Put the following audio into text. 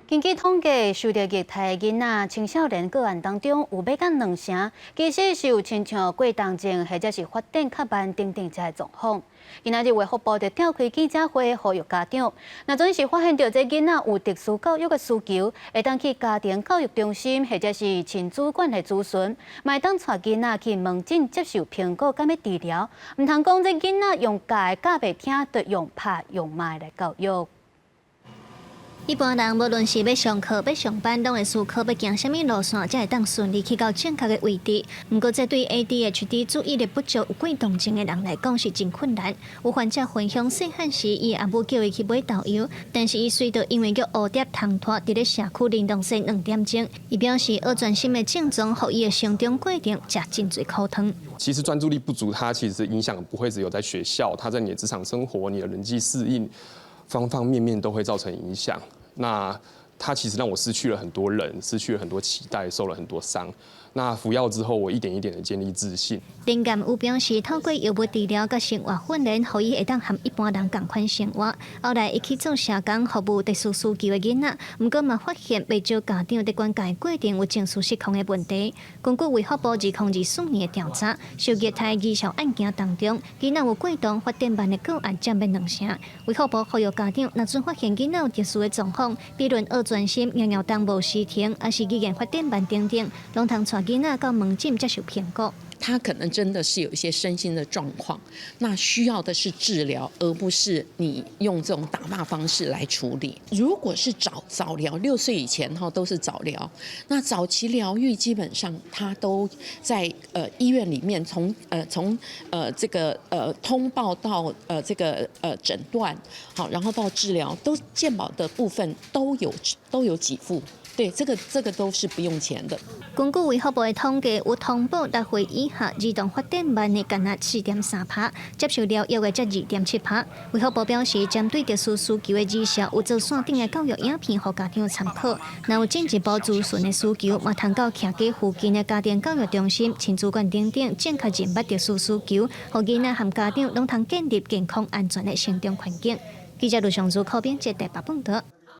根據統計，受著虐待囡仔青少年個案當中，有欲到兩成，其實是有親像過動症或者是發展較慢等等這个狀況。今仔日衛福部就召開記者會，呼籲家長，若準是發現著這囡仔有特殊教育的需求，會當去家庭教育中心或者是親子館來諮詢，嘛會當帶囡仔去門診接受評估佮治療，毋通講這囡仔用教的教袂聽，就用拍用罵來教育。一般人無論是欲上課、欲上班，攏會思考欲行啥物路線，才會當順利去到正確的位置。毋過，這對 ADHD 注意力不足、有過動症的人來講是真困難。有患者分享，細漢時伊的阿母叫伊去買豆油，但是伊隨著因為予烏蝶蟲拖佇咧社區輪動踅2點鐘。伊表示，學專心的症狀，予伊的成長過程食真濟苦糖。其實專注力不足，它其實影響不會只有在學校，它在你的職場生活、你的人際適應，方方面面都會造成影響。那它其實讓我失去了很多人，失去了很多期待，受了很多傷。那服藥之後，我一點一點的建立自信。林鑑有表示，透過藥物治療佮生活訓練，予伊會當和一般人仝款生活。後來，伊去做社工，服務特殊需求的囡仔，毋過嘛發現袂少家長佇管教的過程有情緒失控的問題。根據衛福部2024年的調查，受虐待兒少案件當中，囡仔有過動發展慢的個案佔欲兩成。衛福部呼籲家長，若準發現囡仔有特殊的狀況，比如學專心、𪜶𪜶動無時停，抑是語言發展慢等等，攏通帶囡仔到門診接受評估。他可能真的是有一些身心的狀況，那需要的是治療，而不是你用這種打罵方式來處理。如果是早早療，6歲以前哈都是早療，那早期療育基本上他都在醫院裡面從這個通報到這個診斷，好，然後到治療，都健保的部分都有給付。對，這個都是不用錢的。根據衛福部的統計，有通報6歲以下兒童發展慢的，干焦4.3趴，接受療藥的才2.7趴。衛福部表示，針對特殊需求的兒少，有做線頂的教育影片，予家長參考。若有進一步諮詢的需求，嘛通到徛家附近的家庭教育中心、親子館等等，正確認捌特殊需求，予囡仔和家長攏通建立健康安全的成長環境。記者盧尚祖考編接台北報道。